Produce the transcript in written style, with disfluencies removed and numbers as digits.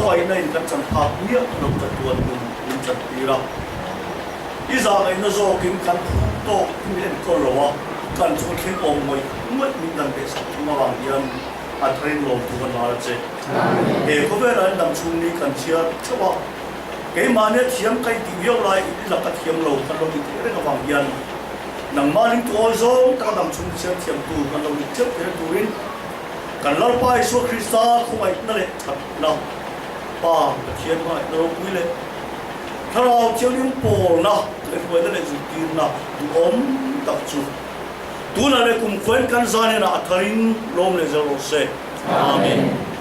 Khawngaihna in kan chan phak miah lo chatuan nun min chan tir a. I zahngaihna zawkin kan phu tawk i min enkawl lo a, kan chung thleng awm ngawih ngawih min dan leh sak thung avang hian a tharin lawmtu kan hal a che. He khawvelah hian dam chhung ni kan chhiar theuh a, keimahnia thiam ka intih viau lai i laka thiam lo kan lo ni theih reng avang hian nangmah ringtu awi zawng taka dam chhung chhiar thiamtu kan lo ni theuh theih turin kan Lalpa Isua Krista khawngaihna leh thatna Pa Pathian hmangaihna ropui leh Thlarau Thianghlim pawlna leh hruaina leh zirtirna duhawm tak chu tunah leh kumkhuain kan zan enah a tharin lawm leh zel rawh se. Amen.